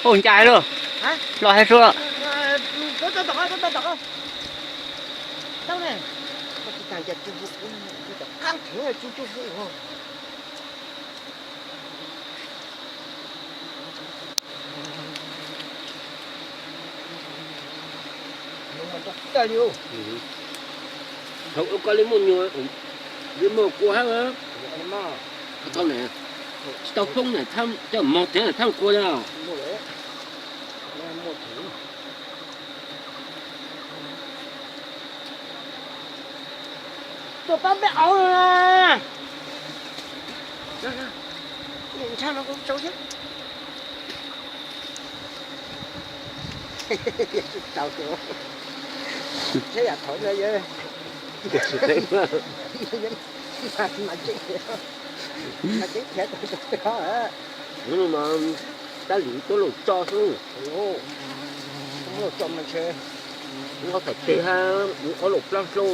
Ncaj lawm, los hais suav. Thaum ub koj li muaj nyuag, li muaj kua hab, thaum tsis tau poob na, coj mov thiab thab kua na. Tuaj pab peb auv na. Ntshai no kuv tsaus thiab. Tsis tau, tsheb yam thov no yog mas tseeb, mas tseeb khiav tau rau peb hov. Tab lis tuab laug tso xwb, tuab laug tso mas ntshe ob thaim teg hab ob laug plab hlob.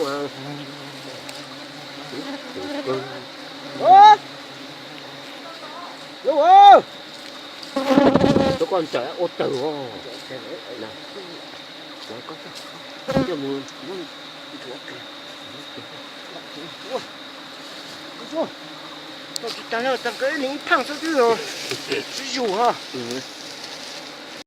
Tuab koj ntsawm ua tawg os. Tsis tas, tag kawg ib leeg ib phaaj xwb twb tsis yug hos.